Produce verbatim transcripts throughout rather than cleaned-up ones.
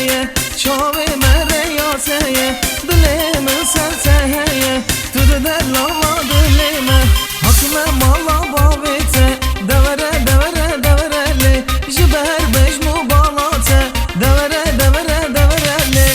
ye, çavê me reyase ye, dilê min ser te heye, tu di delala dilê me, hatime mala bavê te, devere, devere, devere lê, ji ber bejn û bala te, devere, devere, devere lê.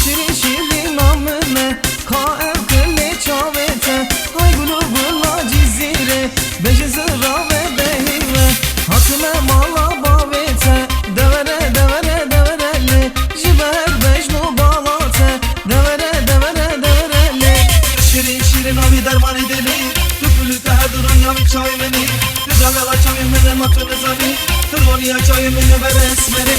Şirin şirîna min e, ka ev xilê çavê te, hay gul û gula Cizîrê, bejin zira ve behî ve, hatime mala bavê te, devere, devere, devere lê, ji ber bejn û bala te, devere, devere, devere lê. Şirîn, şirîn avî dermanê dilê, tu kulî te her du rûniyavî çavê min î, tu delela çavê min e ma tu nizanî, tu rûniya çavê min e veres merê.